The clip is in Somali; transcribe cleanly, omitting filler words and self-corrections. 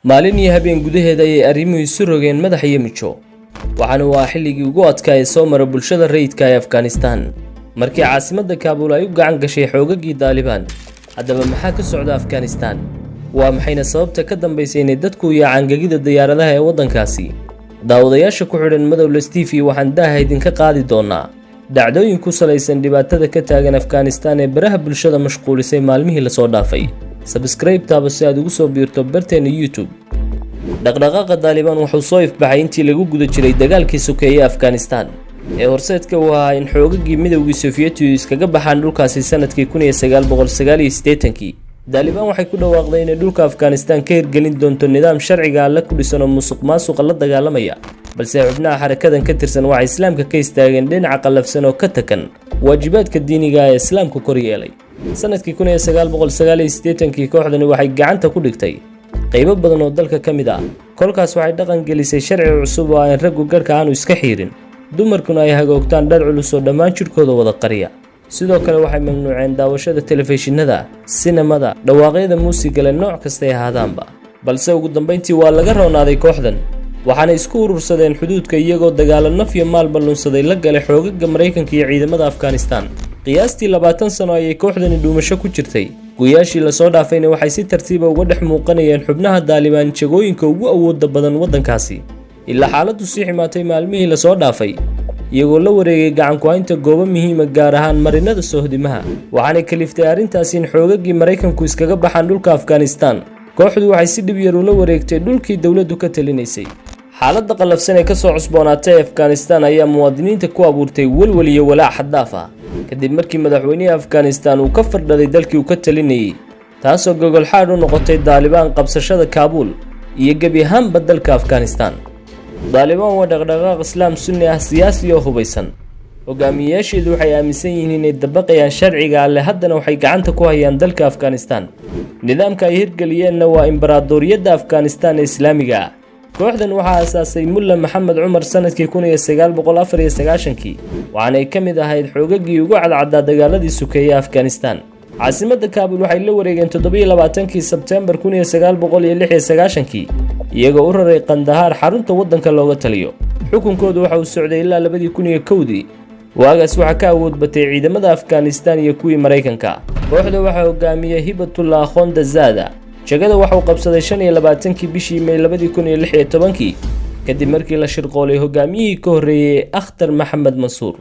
Maalin iyo habeen gudaheed ayay arrimuhu isu rogeen madax iyo mijo, waxaana waa xilligii ugu adkaa ee soo mara bulshada rayidka ee Afghanistan markii caasimadda Kaabuul ay u gacan gashay xoogagii Daalibaan. Haddaba, maxaa ka socda Afghanistan? Waa maxayna sababta ka dambaysa inay dadku yaacaan gegida diyaaradaha ee waddankaasi? Daawadayaasha ku xidhan Madowles TV, waxaan daaha idinka qaadi doonaa dhacdooyin ku salaysan dhibaatada ka taagan Afghanistan ee baraha bulshada mashquulisay maalmihii lasoo dhaafay. Subscribe taabo si aad ugu soo biirto barteena YouTube. Dhaqdhaqaaqa Daalibaan wuxuu soo ifbaxay intii lagu guda jiray dagaalkii sokeeye Afghanistan ee horseedka uu ahaa in xoogagii Midowgii Sofiyeetigu iskaga baxaan dhulkaasi sanadkii 1989-kii. Daalibaan waxay ku dhawaaqday inay dhulka Afghanistan ka hirgelin doonto nidaam sharciga Alle ku dhisan oo musuq maasuqa la dagaalamaya, balse xubnaha xarakadan ka tirsan waxay Islaamka ka istaageen dhinaca qallafsan oo ka takan waajibaadka diiniga ee Islaamku kor yeelay. Sanadkii 1989-kii kooxdani waxay gacanta ku dhigtay qaybo badan oo dalka ka mid ah. Kolkaas waxay dhaqan gelisay sharci cusub oo aan raggu garhka aanu iska xiirin, dumarkuna ay hagoogtaan dhar culus oo dhammaan jidhkooda wada qariya. Sidoo kale waxay mamnuuceen daawashada telefishinada, sinamada, dhawaaqyada muusigale nooc kastay ahaadaanba. Balse ugu dambayntii waa laga roonaaday kooxdan, waxaana isku urursadeen xuduudka, iyagoo dagaalo naf iyo maalba lunsaday la galay xoogaga Maraykanka iyo ciidamada Afghanistan. Qiyaastii 20 sano ayay kooxdani dhuumasho ku jirtay. Guyaashii lasoo dhaafayna waxay si tartiiba uga dhex muuqanayeen xubnaha Daalibaan jagooyinka ugu awooda badan waddankaasi, ilaa xaaladdu sii xumaatay maalmihii lasoo dhaafay, iyagoo la wareegay gacan ku-haynta goobo muhiima, gaar ahaan marinada soohdimaha. Waxaanay kaliftay arrintaasi in xoogagii Maraykanku iskaga baxaan dhulka Afghanistan. Kooxdu waxay si dhib yar ula wareegtay dhulkii dowladdu ka talinaysay. Xaaladda qallafsan ee kasoo cusboonaatay Afghanistan ayaa muwaadiniinta ku abuurtay welwel iyo walaac xad-dhaaf ah, kadib markii madaxweynihii Afghanistan uu ka fardhaday dalkii uu ka talinayay, taasoo gogol xaadh u noqotay Daalibaan qabsashada Kaabuul iyo gebi ahaanba dalka Afghanistan. Daalibaan waa dhaqdhaqaaq Islaam Sunni ah, siyaasi oo hubaysan. Hogaamiyeyaasheedu waxay aaminsan yihiin inay dabaqayaan sharciga Alle, haddana waxay gacanta ku hayaan dalka Afghanistan. Nidaamka ay hirgeliyeenna waa Imbaraadoriyadda Afghanistan ee Islaamiga ah. Kooxdan waxaa aasaasay Mulla Maxamed Cumar sanadkii 1994-kii, waxaanay ka mid ahayd xoogagii ugu cadcaddaa dagaaladii sokeeye Afghanistan. Caasimadda Kaabul waxay la wareegeen 27-kii Sebteembar 1996-kii, iyagoo u raray Qandahaar, xarunta waddanka looga taliyo. Xukunkoodu waxa uu socday ilaa 2001-dii. Waagaas waxaa ka awood batay ciidamada Afghanistan iyo kuwii Maraykanka. Kooxda waxaa hogaamiyey Hibatullah Akhundzada. Jagada waxauu qabsaday 25-kii bishii May 2016-kii, kadib markii la shirqoolay hogaamiyihii ka horreeyey, Akhtar Maxamed Mansuur.